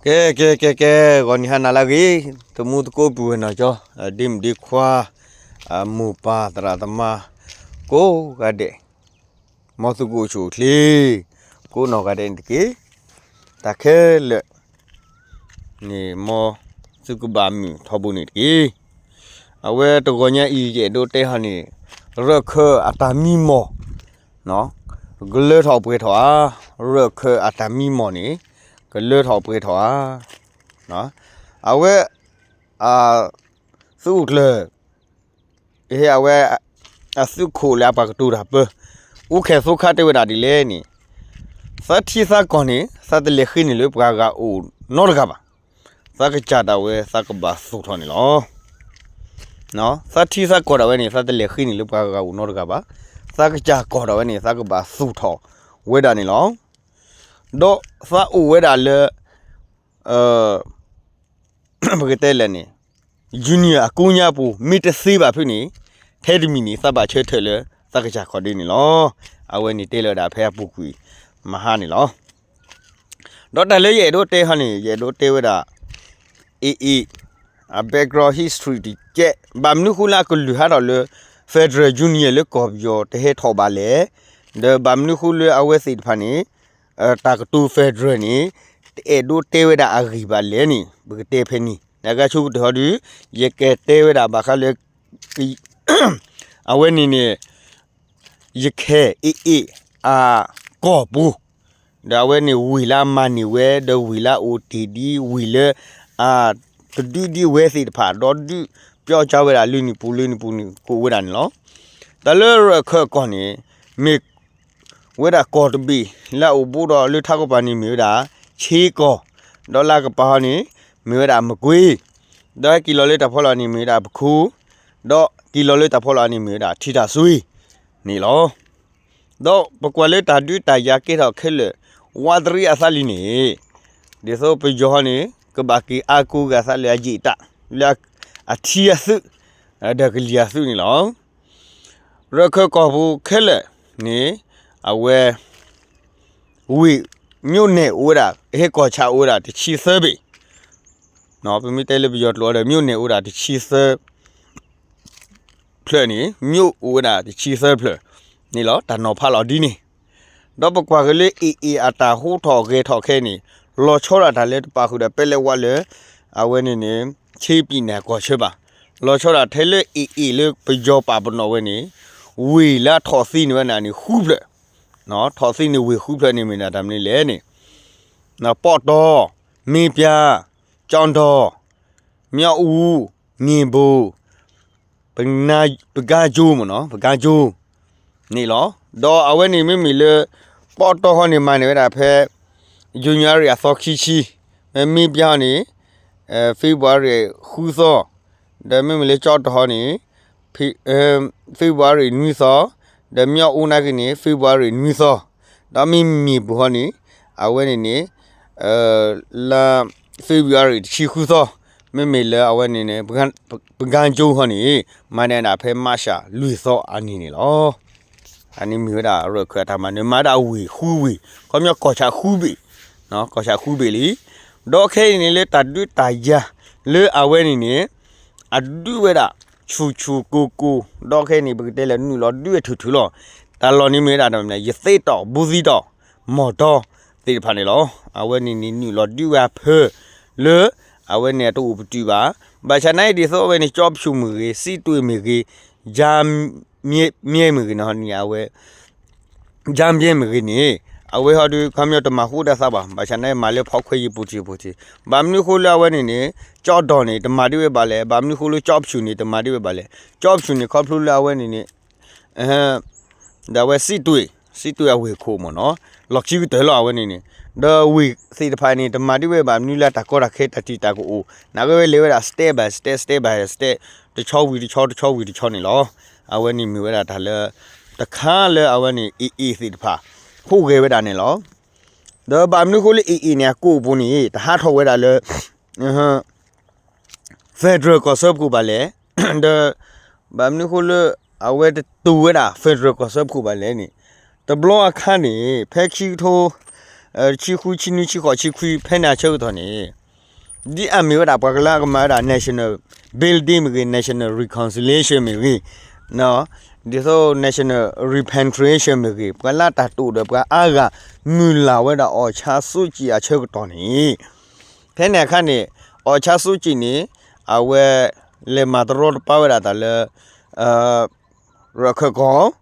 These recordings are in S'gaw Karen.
ကဲ ကဲ ကဲ ကဲ, ဂီၤနံၤဟါနၤလၢအဂ့ၤ, သမူသကိးပုၢ်ဝဲၢ်နီၢ်ကၠီ, ဒ့မုၣ်ဒ့ခွါ, မိၢ်ပၢ်သရၣ်သမါ, ကိးဂၤဒဲး, မ်သုကအိၣ်ဆူၣ်အိၣ်ချ့, ကိးနီၢ်ဂၤဒဲးန့ၣ်တက့ၢ်. တၢ်ခဲလၢာ် န့ၣ် မ်သုကဘၣ်မုာ်ထီဘိန့ၣ်တက့ၢ်. အဝဲတဂီၤညါအံၤ ယအဲၣ်ဒိးတဲဟီန့ၣ်, ရၢၢ်ခၢၣ်အတၢ်မံမီၢ် ကလၢထီၣ်ပှဲၤထီၣ်ဧါ, ရၢၢ်ခၢၣ်အတၢ်မံမီၢ်န့ၣ် ကလၢထီၣ်ပှဲၤထီၣ်ဧါ. အဝဲ သုးခိၣ်ကျၢၢ် ဟ့ၣ်အဝဲ အသုးခိၣ်လၢအပှၤကတိၤတၢ်ပၢ အူခဲၣ်သိခါတဲဝဲဒၣ်ဒ်လဲၣ်န့ၣ်, သးထံသးကီၢ်န့ၣ် သးတလဲၤဃ့န့ၢ်လၢပှၤဂၤအိၣ်နီတဂၤဘၣ်. သးကစၢ်ဒၣ်ဝဲသးကဘၣ်သူၣ်ထီၣ်န့ၣ်လီၤ. သးထံသးကီၢ်ဒၣ်ဝဲန့ၣ် သးတလဲၤဃ့န့ၢ်လၢပှၤဂၤအိၣ်နီတဂၤဘၣ်. သးကစၢ်ကီၢ်ဒၣ်ဝဲန့ၣ် သးကဘၣ်သူၣ်ထီၣ်ဝဲဒၣ်န့ၣ်လီၤ. ဒီးသးအိၣ်ဝဲဒၣ်လၢ ပကတဲလဲၣ်န့ၣ် ယူနံၣ်အကိးညါပူၤ မ့ၢ်တသ့ဘၣ်ဖုန့ၣ်, ထဲတမံၤန့ၣ် သးဘၣ်ဆၢထၢၣ်လၢ သးကစၢ်ခီၣ်ဒ့န့ၣ်လီၤ. အဝဲန့ၣ်တဲလၢဒၣ်ဖဲအပူၤကွံာ်မဟါန့ၣ်လီၤ. ဒီးတၢ်လၢယအဲၣ်ဒိးတဲဟီန့ၣ် ယအဲၣ်ဒိးတဲဝဲဒၣ် AA အ background history တကဲး, ဘၣ်မနုၤဃိလၢအကလုၢ်ဟးထီၣ်လၢ Federal Union လၢကီၢ်ပယီၤတဟဲထီၣ်ဘၣ်လဲၣ်, ဒီးဘၣ်မနုၤဃိလၢအဝဲသ့ၣ်တဖၣ်န့ၣ် တၢ်ကတိၤ Federal န့ၣ် တအဲၣ်ဒိးတဲဝဲဒၣ်အဂ့ၢ်ဘၣ်လဲၣ်န့ၣ် ပကတဲဖဲန့ၣ် နကဆိကတၢၢ်ဟီဒုး ယကတဲဝဲဒၣ်ဘၣ်ဃးလၢ အဝဲန့ၣ်န့ၣ် ယခဲ AA အကီၢ်ပူၤ, ဒီးအဝဲန့ၣ်ဝ့ၢ်လၢအမၤန့ၢ်ဝဲ ဒီးဝ့ၢ်လၢအအိၣ်တ့ၢ်ဒ်ဝ့ၢ်လၢ အတဒုဒ်ဝဲသ့ၣ်တဖၣ် ဒီးဒုးပၠီကၠါဝဲဒၣ်လၢနံၣ်ပူၤလၢနံၣ်ပူၤန့ၣ် ကိးဝဲဒၣ်န့ၣ်လီၤ. တၢ်လၢရၢၢ်ခၢၣ်ကီၢ်န့ၣ် မ့ၢ် ဝဲဒၣ်ကီၢ်တဘ့ၣ် လၢအအိၣ်ဘူးဒီးလၢထးခိၣ်ပၤန့ၣ်မ့ၢ်ဝဲဒၣ် ဆ့ကီၢ်, ဒီးလၢအကပၤဟီန့ၣ် မ့ၢ်ဝဲဒၣ်မကွ့, ဒီးက့ၤလီၤလၢတၢ်ဖီလာ်န့ၣ်မ့ၢ်ဝဲဒၣ်ပခူ, ဒီးက့ၤလီၤလၢတၢ်ဖီလာ်န့ၣ်မ့ၢ်ဝဲဒၣ်ထံတၢ်စွ့န့ၣ်လီၤ. ဒီးပကွၢ်လၢတၢ်ဒုးတၢ်ယၤကဲထီၣ်ခဲလၢာ် ဝးတရံးအသးလံန့ၣ်, ဒ်သိးပယီၤဟီန့ၣ် ကဘၣ်က့ၤအါကိးဂၤသးလၢအယံာ်တၢ် လၢအထံအသုး ဒီးကလံၤအသုးန့ၣ်လီၤ. ရၢၢ်ခၢၣ်ကီၢ်ပူၤခဲလၢာ်န့ၣ် အဝဲ ဝ့ၢ် မြို့နယ် အိၣ်ဝဲဒၣ် ဟ့ၣ်ကီၢ်ဆၣ်အိၣ်ဝဲဒၣ်တဆံသၢဘ့ၣ်, ပမ့ၢ်တဲလၢပယီၤကျိာ်ဒီး မြို့နယ် အိၣ်ဝဲဒၣ်တဆံသၢဖျၢၣ်န့ၣ် မြို့ အိၣ်ဝဲဒၣ်တဆံသၢဖျၢၣ်န့ၣ်လီၤ. တၢ်နီၤဖးလီၤဒ်န့ၣ်, ဒီးပကွၢ်က့ၤလၢ AA အတၢ်ဟူထီၣ်ဂဲၤထီၣ်ခဲအံၤန့ၣ် လီၤဆီဒၣ်တၢ်လၢတပာ်ဃုာ်ဒီး ပဲလဲဝါလၢ အဝဲန့ၣ်န့ၣ် ဆ့ပံၣ်န့ၣ် ကီၢ်ဆၢဘၣ်. လီၤဆီဒၣ်ထဲလၢ AA လၢပယီၤပာ်ပနီၣ်ဝဲန့ၣ် ဝ့ၢ်လၢအထီၣ်သံန့ၢ်ဝဲဒၣ်န့ၣ် ဃုဖျၢၣ်, ထီၣ်သံန့ၢ်ဝ့ၢ်ဃုဖျၢၣ်န့ၣ်မ့ၢ်ဒၣ်တၢ်မနုၤလဲၣ်န့ၣ်, ပီၣ်တီၢ်, မ့ၢ်ပျၢ်, ကၠီၣ်ဒီၣ်, မၠီၣ်အူ, မ့ၢ်ဘိၣ်, ပကါကၠိမ့ၢ်နီၤ ပကါကၠိ န့ၣ်လီၤ. ဒီးအဝဲန့ၣ်မ့မ့ၢ်လၢ ပီၣ်တီၢ်ဟီန့ၣ် မၤန့ၢ်ဝဲဒၣ်ဖဲ January အသီခံဆံ, မ့မ့ၢ်ပျၢ်ဟီန့ၣ် February ဃုသီ, ဒီးမ့မ့ၢ်လၢကၠီၣ်တီၣ်ဟီန့ၣ် February နွံသီ, ဒီးမၠီၣ်အူနာ်က့န့ၣ် February နွံသီ, ဒီးမ့မ့ၢ်ဘိၣ်ဟီန့ၣ် အဝဲန့ၣ်န့ၣ် လါ February တဆံဃုသီ, မ့မ့ၢ်လၢအဝဲန့ၣ်န့ၣ် ပကါကၠိဟီန့ၣ် မၤန့ၢ်ဝဲဒၣ်ဖဲ March လွံၢ်သီအနံၤန့ၣ်လီၤ. အန့ၣ်မ့ၢ်ဝဲဒၣ်ရၢၢ်ခၢၣ်အတၢ်မၤနၢၤ မၤဒၣ်ဝ့ၢ်ဃုဝ့ၢ်, ခီပညီကီၢ်ဆၣ်ဃုဘ့ၣ်, ကီၢ်ဆၣ်ဃုဘ့ၣ်လံ. ဒီးခဲအံၤန့ၣ်လၢတၢ်ဒုးတၢ်ယၤလၢအဝဲန့ၣ်န့ၣ် အဒုးဝဲဒၣ် ဆူၣ်ဆူၣ်ကိၢ်ကိၢ်, ဒီးခဲအံၤန့ၣ် ပကတဲလၢနုာ်လီၤဒုးဝဲထုးထုးလီၤ. တၢ်လီၢ်န့ၣ်မ့ၢ်ဝဲဒၣ်တၢ်မနုၤလဲၣ် ယသ့တီၣ် ဘူးသံတီၣ် မီၢ်တီသ့ၣ်တဖၣ်န့ၣ်လီၤ. အဝဲန့ၣ်န့ၣ်နုာ်လီၤဒုးဝဲအဖၢလၢ အဝဲန့ၣ်အတအိၣ်ပတုာ်ဘၣ်. ဘၣ်ဆၣ်နာ်အံၤဒ်သိးအဝဲန့ၣ် ကၠီဖၠူၣ်မ့ၢ်ဂ့ၤ, စံးတွ့ၣ်မ့ၢ်ဂ့ၤ, ကၠါမၠဲမ့ၢ်ဂ့ၤန့ၣ် အဝဲ ကၠါမၠဲမ့ၢ်ဂ့ၤန့ၣ် အဝဲဟီဒုး ခီပညီတမၤဃူတၢ်သးဘၣ်. ဘၣ်ဆၣ်နာ်အံၤမၤလၢဖီခွဲယံၤပူၤထံပူၤထံး, ဘၣ်မနုၤဃိလၢအဝဲန့ၣ်န့ၣ် ကၠီဒီၣ်န့ၣ် တမၤဒ်ဝဲဘၣ်လဲၣ်, ဘၣ်မနုၤဃိလၢကၠီဖၠူၣ်န့ၣ် တမၤဒ်ဝဲဘၣ်လဲၣ်. ကၠီဖၠူၣ်န့ၣ် ခီဖျိလၢအဝဲန့ၣ်န့ၣ် ဒီးအဝဲစံးတွ့ၣ်, စံးတွ့ၣ်အဝ့ၢ်ခိၣ်မ့ၢ်နီၤ, လီၢ်ခံကတၢၢ်လီၤအဝဲန့ၣ်န့ၣ်, ဒီးဝ့ၢ်သ့ၣ်တဖၣ်န့ၣ် တမၤဒ်ဝဲဘၣ်မနုၤလၢတၢ်ကီတၢ်ခဲတၢ်တံာ်တာ်ကအိၣ်, နာ်က့ဝဲလဲၤဝဲဒၣ် step by step, step by step, တဆီဝံၤတဆီ တဆီဝံၤတဆီန့ၣ်လီၤ. အဝဲန့ၣ်မ့ၢ်ဝဲဒၣ်တၢ်လၢ တခါလၢအဝဲန့ၣ် AA သ့ၣ်တဖၣ် ဟူးဂဲၤဝဲဒၣ်န့ၣ်လီၤ. ဒီးဘၣ်မနုၤဃိလၢ AA န့ၣ် အကိာ်ပူၤန့ၣ် တဟးထီၣ်ဝဲဒၣ်လၢ federal ကီၢ်စၢဖှိၣ်ဘၣ်လဲၣ်, ဒီး ဘၣ်မနုၤဃိလၢ အဝဲတတူၢ်ဝဲဒၣ် federal ကီၢ်စၢဖှိၣ်ဘၣ်လဲၣ်န့ၣ်, တဘျီအခါန့ၣ် ဖဲခံကထိ ဆံဃု ဆံနွံ ဆံဃိး ဆံခွံ ဖဲန့ၣ်အဆၢကတီၢ်န့ၣ် ဒ်အမ့ၢ်ဝဲဒၣ်ပှၤကလၢကမၤဝဲဒၣ် national building မ့ၢ်ဂ့ၤ national reconciliation မ့ၢ်ဂ့ၤ, ဒ်သိး national repatriation မ့ၢ်ဂ့ၤ ပှၤလၢတၢ်တိာ်ဒီးပှၤအါဂၤ မုၢ်လၢ်ဝဲဒၣ် အောင်ဆန်းစုကြည် အဆၢကတီၢ်န့ၣ် ဖဲန့ၣ်အခါန့ၣ် အောင်ဆန်းစုကြည် န့ၣ် အဝဲ လဲၤမၤတရီတပါဝဲဒၣ်တၢ်လၢ ရၢၢ်ခၢၣ်ကီၢ်,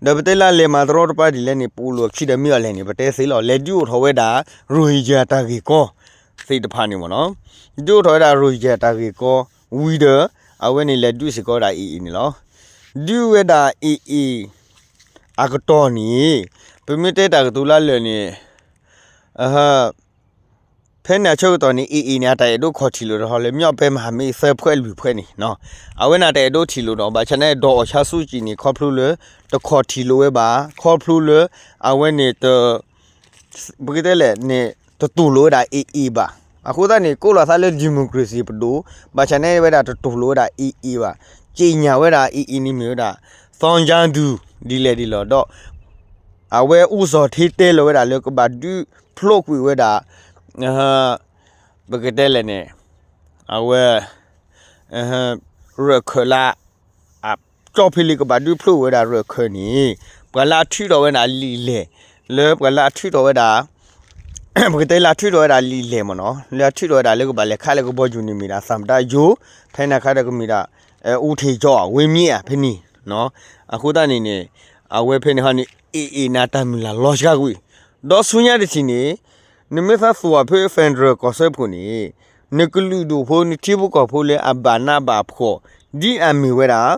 ဒီးပတဲလၢလဲၤမၤတရီတပါဒ်လဲၣ်န့ၣ် ပအိၣ်လၢခံဒီးမ့ၢ်အီၤလဲၣ်န့ၣ် ပတဲသ့လီၤ. လဲၤဒုးအိၣ်ထီၣ်ဝဲဒၣ် ရိၣ်ဟ့ၣ်ယၢၣ်တၢ်ဂ့ၢ်ကီသ့ၣ်တဖၣ်န့ၣ်မ့ၢ်နီၤ, ဒုးအိၣ်ထီၣ်ဝဲဒၣ်ရိၣ်ဟ့ၣ်ယၢၣ်တၢ်ဂ့ၢ်ကီဝံၤဒီး အဝဲန့ၣ်လဲၤဒုးစ့ၢ်ကီးဝဲဒၣ် AA န့ၣ်လီၤ. ဒုးဝဲဒၣ် AA အကတီၢ်န့ၣ် ပမ့ၢ်တဲတၢ်ကတိၤလၢလၢာ်န့ၣ် ဖဲန့ၣ်အဆၢကတီၢ်န့ၣ် AA န့ၣ် အတၢ်အဲၣ်ဒိးခီၣ်ထံးလိာ်တဟီလၢ မြောက်ပိုင်းမဟာမိတ် သၢဖုလွံၢ်ဖုန့ၣ် အဝဲန့ၣ်တၢ်အဲၣ်ဒိးထံးလိာ်ဒီး ဘၣ်ဆၣ်န့ၣ် ဒေါ်အောင်ဆန်းစုကြည် န့ၣ် ခီဖျိလၢ တခီၣ်ထံးလိာ်ဝဲဘၣ်, ခီဖျိလၢ အဝဲန့ၣ်တ ပကတဲလဲၣ်န့ၣ် တတူၢ်လိာ်ဝဲဒၣ် AA ဘၣ်. အဃိသတးန့ၣ် ကိးလီၤသးလၢ democracy ပဒိၣ်, ဘၣ်ဆၣ်န့ၣ်ဝဲဒၣ်တတူၢ်လိာ်ဝဲဒၣ် AA ဘၣ်. ကြေညာဝဲဒၣ် AA န့ၣ်မ့ၢ်ဝဲဒၣ် သောင်းကျန်းသူ ဒ်လဲၣ်ဒ်လဲၣ်ဒီး အဝဲ ဦးဇော်ဌေး တဲလီၤဝဲဒၣ်လၢကဘၣ်ဒုးဖျိကွံာ်ဝဲဒၣ် ပကတဲလဲၣ်န့ၣ် အဝဲ ရၢၢ်ခၢၣ်လၢ ကၠီဖ့လံၤကဘၣ်ဒုးဖျိဝဲဒၣ်ရၢၢ်ခၢၣ်န့ၣ် ပှၤလၢအထုးထီၣ်ဝဲဒၣ်လံာ်လဲၢ် လၢပှၤလၢအထုးထီၣ်ဝဲဒၣ် ပကတဲလၢအထုးထီၣ်ဝဲဒၣ်လံာ်လဲၢ်မ့ၢ်နီၤ လၢအထုးထီၣ်ဝဲဒၣ်လၢကဘၣ်လဲၤခးလၢကဘီယူၤန့ၣ်မ့ၢ်ဒၣ် သမ္မတရုံး, ဖဲန့ၣ်အခါဒီးကမ့ၢ်ဒၣ် ဦးထင်ကျော်ဝင်းမြင့် ဖဲန့ၣ်, အဃိသတးန့ၣ်န့ၣ် အဝဲဖဲန့ၣ်ဟီန့ၣ် AA န့ၣ် အတၢ်မုၢ်လၢ်လီၤစှၤကွံာ်, ဒီးဆူညါတထံၣ်န့ၣ် နမ့ၢ်သးသူၣ်အီၤဖဲ federal ကီၢ်စၢဖှိၣ်န့ၣ် နကလုာ်ဒူၣ်ဖိ နထံဖိကီၢ်ဖိလၢအဘၣ်နးဘၣ်ဖှီၣ် ဒ်အမ့ၢ်ဝဲဒၣ်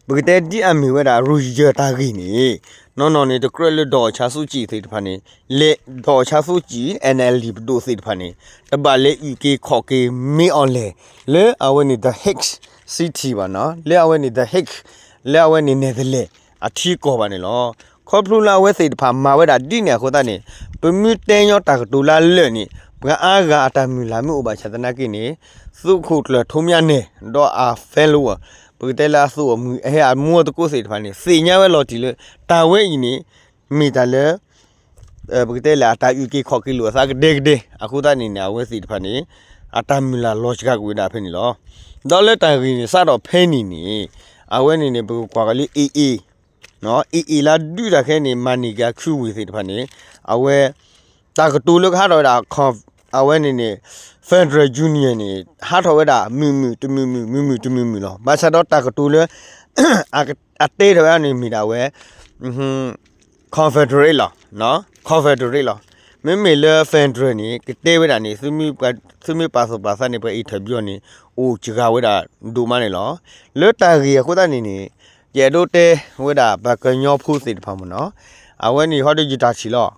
ပကတဲဒ်အမ့ၢ်ဝဲဒၣ် ရိၣ်ဟ့ၣ်ယၢၣ်တၢ်ဂ့ၢ်န့ၣ် နီၢ်နီၢ်န့ၣ် တကြၢးလၢ ဒေါ်အောင်ဆန်းစုကြည် သ့ၣ်တဖၣ်န့ၣ် လၢ ဒေါ်အောင်ဆန်းစုကြည် NLD ပဒိၣ်သ့ၣ်တဖၣ်န့ၣ် တဘၣ်လဲၤအုၣ်က့ၤခီၣ်က့ၤ မ့ၢ်အီၤလဲၣ် လၢအဝဲန့ၣ် The Hague City ဘၣ်နီၤ လၢအဝဲန့ၣ် The Hague လၢအဝဲန့ၣ် Netherlands အထံကီၢ်ဘၣ်န့ၣ်လီၤ. ခီဖျိလၢအဝဲသ့ၣ်တဖၣ်မၤဝဲဒၣ်ဒ်န့ၣ်အဃိသတးန့ၣ် ပမ့ၢ်တဲညီတၢ်ကတိၤလၢလၢာ်န့ၣ် ပှၤအါဂၤအတၢ်မုၢ်လၢ်မ့ၢ်အိၣ်ဘၣ်ဆၣ်သနာ်က့န့ၣ် သုးခိၣ်ကျၢၢ်ထူမၠါနဲၣ် ဒီးအ follower ပကတဲလၢအသူၣ်အမုာ် အဟဲအမူအသကိးသ့ၣ်တဖၣ်န့ၣ် သ့ၣ်ညါဝဲလီၤတံၢ်လၢ တၢ်ဝဲအံၤန့ၣ် မ့ၢ်တၢ်လၢ ပကတဲလၢအတၢ်အုၣ်က့ၤခီၣ်က့ၤလိာ်အသးကဒဲကဒဲ အဃိသတးန့ၣ်န့ၣ် အဝဲသ့ၣ်တဖၣ်န့ၣ် အတၢ်မုၢ်လၢ်လီၤစှၤကွံာ်ဝဲဒၣ်ဖဲန့ၣ်လီၤ. ဒီးလၢတၢ်ဂ့ၢ်န့ၣ် စးထီၣ်ဖဲန့ၣ်န့ၣ် အဝဲန့ၣ်န့ၣ် ပကကွၢ်က့ၤလၢ AA, AA လၢဒုးတၢ်ခဲအံၤန့ၣ် မၤန့ၢ်က့ၤအ ခုဝ့ၢ် သ့ၣ်တဖၣ်န့ၣ် အဝဲ တၢ်ကတိၤလၢကဟးထီၣ်ဝဲဒၣ် အဝဲန့ၣ်န့ၣ် Federal Union န့ၣ် ဟးထီၣ်ဝဲဒၣ် မုာ်မုာ်တမုာ်မုာ် မုာ်မုာ်တမုာ်မုာ်လီၤ. ဘၣ်ဆၣ်ဒီးတၢ်ကတိၤလၢ အတဲထီၣ်ဝဲန့ၣ်မ့ၢ်ဒၣ်ဝဲ confederate လီၤ. confederate လီၤ. မ့မ့ၢ်လၢ federal န့ၣ် ကတဲဝဲဒၣ်န့ၣ် သုမ့ၢ်ပာ်သူၣ်ပာ်သးန့ၣ် ပှၤ interview န့ၣ် အိၣ်စှၤဝဲဒၣ်ဒိၣ်မးန့ၣ်လီၤ. လၢတၢ်ဂ့ၢ်အဃိသတးန့ၣ်န့ၣ် ယအဲၣ်ဒိးတဲဝဲဒၣ် ပှၤကညီဖိသ့ၣ်တဖၣ်မ့ၢ်နီၤ, အဝဲန့ၣ်ဟီဒီးယတၢ်ထံၣ်လီၤ.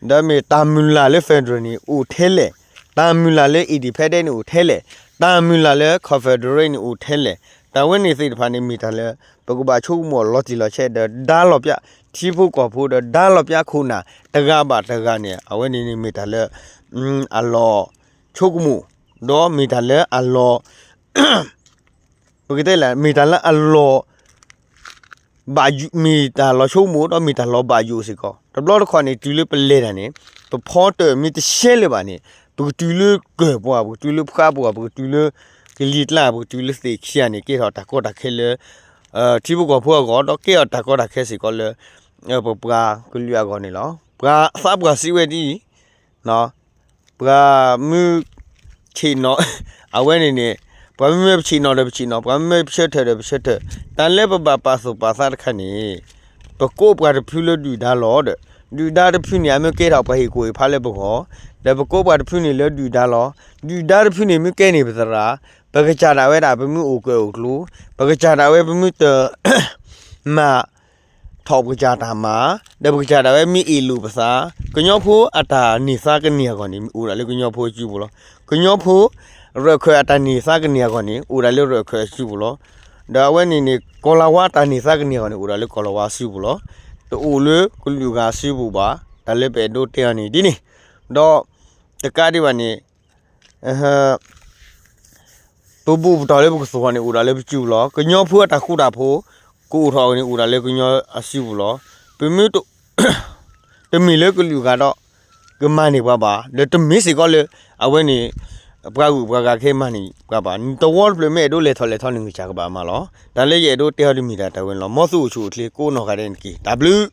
ဒီးမ့ၢ်တၢ်မုၢ်လၢ်လၢ federal န့ၣ် အိၣ်ထဲလဲၣ်, တၢ်မုၢ်လၢ်လၢ independent န့ၣ် အိၣ်ထဲလဲၣ်, တၢ်မုၢ်လၢ်လၢ confederate န့ၣ် အိၣ်ထဲလဲၣ်, တၢ်ဝဲန့ၣ်သ့ၣ်တဖၣ်န့ၣ် မ့ၢ်တၢ်လၢ ပကဘၣ်ဆိကမိၣ်အီၤလီၤတံၢ်လီၤဆဲး ဒီးဒါလီၤပျၢ်ထံဖိကီၢ်ဖိ ဒီးဒါလီၤပျၢ်ခိၣ်နၢ် တဂၤဘၣ်တဂၤန့ၣ် အဝဲန့ၣ်န့ၣ်မ့ၢ်တၢ်လၢ အလီၤဆိကမိၣ်, ဒီးမ့ၢ်တၢ်လၢအလီၤ ပကတဲလဲၣ် မ့ၢ်တၢ်လၢအလီၤ ဘၣ်ယိၣ် မ့ၢ်တၢ်လီၤဆိကမိၣ် ဒီးမ့ၢ်တၢ်လီၤဘၣ်ယိၣ်စ့ၢ်ကီး. တဘျီတခီၣ်န့ၣ် တုၤလၢပလဲၤတၢ်န့ၣ် ပဖီတၢၣ်မ့ၢ်တရှဲလၢၤဘၣ်န့ၣ် ပကတုၤလၢကၢၢ်ပူၤဧါ, ပကတုၤလၢဖျါပူၤဧါ, ပကတုၤလၢကလံၤကျါ, ပကတုၤလၢသ့ၣ်ခံဂၤန့ၣ် ကဲထီၣ်တၢ်ကီတၢ်ခဲလၢ ထံဖိကီၢ်ဖိအဂီၢ် ဒီးကဲထီၣ်တၢ်ကီတၢ်ခဲစ့ၢ်ကီးလၢ ပပှၤကလုာ်အဂီၢ်န့ၣ်လီၤ. ပှၤသးပှၢ်စံးဝဲဒ်အံၤ ပှၤမုၢ်ဆ့ၣ်နီၤ အဝဲန့ၣ်န့ၣ် ပှၤမ့မ့ၢ်ပဆ့ၣ်နီၤဒီးပဆ့ၣ်နီၤ, ပှၤမ့မ့ၢ်ပဆၢထၢၣ်ဒီးပဆၢထၢၣ်, တၢ်လၢပဘၣ်ပာ်သူၣ်ပာ်သးတခါန့ၣ် ပကိးပှၤတဖုလၢဒုၣ်ဒါလီၤဒီး ဒုၣ်ဒါတဖုန့ၣ် အမ့ၢ်ကဲထီၣ်ပှၤဟ့ၣ်ကူၣ်ဟ့ၣ်ဖးလၢပဂီၢ်, ဒီးပကိးပှၤတဖုန့ၣ်လၢဒုၣ်ဒါလီၤ, ဒုၣ်ဒါတဖုန့ၣ်မ့ၢ်ကဲန့ၢ်ပသရၣ်, ပကစၢ်ဒၣ်ဝဲဒၣ် ပမ့ၢ်အိၣ်ကၢၣ်အိၣ်ကျိၤ, ပကစၢ်ဒၣ်ဝဲပမ့ၢ်တ မၤထီၣ်ပကစၢ်တၢ်မၤ, ဒီးပကစၢ်ဒၣ်ဝဲမ့ၢ်အ့ၣ်လိာ်ပသး, ကညီဖိအတၢ်န့ၢ်သါကန့ၢ်အဂီၢ်န့ၣ် အိၣ်ဒၣ်လၢကညီဖိအစုပူၤလီၤ. ကညီဖိ ရၢၢ်ခၢၣ်အတၢ်န့ၢ်သါကန့ၢ်အဂီၢ်န့ၣ် အိၣ်ဒၣ်လၢရၢၢ်ခၢၣ်အစုပူၤလီၤ. ဒီးအဝဲန့ၣ်န့ၣ် ကီၤလၤဝါတၢ်န့ၢ်သါကန့ၢ်အဂီၢ်န့ၣ် အိၣ်ဒၣ်လၢကီၤလၤဝါအစုပူၤလီၤ. တအိၣ်လၢကလုာ်ဂၤအစုပူၤဘၣ်. တၢ်လၢပအဲၣ်ဒိးတဲအီၤန့ၣ်ဒ်န့ၣ်, ဒီးတကးဒံးဘၣ်န့ၣ် ပဘူၣ်ပတီၢ်လၢပကသူၣ်အီၤန့ၣ် အိၣ်ဒၣ်လၢပစုပူၤလီၤ. ကညီဖိအတၢ်ဃူတၢ်ဖိး ကအိၣ်ထီၣ်အဂီၢ်န့ၣ် အိၣ်ဒၣ်လၢကညီအစုပူၤလီၤ. ပမ့ၢ်တ တမ့ၢ်လၢကလုာ်ဂၤဒီး ကမၤန့ၢ်ပှၤဘၣ်, ဒီးတမ့ၢ်စ့ၢ်ကီးလၢ အဝဲန့ၣ် ပှၤဂုၤပှၤဂၤကဟဲမၤန့ၢ်ပှၤဘၣ်, နတဝီတဖျၢၣ်မ့ၢ်အဲၣ်ဒိးလဲၤထီၣ်လဲၤထီန့ၣ် ဂံၢ်စၢ်ကဘၣ်မၤလီၤ. တၢ်လၢယအဲၣ်ဒိးတဲအီၤတမ့ၢ်တၢ်တၢ်ဝဲန့ၣ်လီၤ. မ်သုအိၣ်ဆူၣ်အိၣ်ချ့ကိးနီၢ်ဂၤဒဲးန့ၣ်တက့ၢ်. တၢ်ဘျုး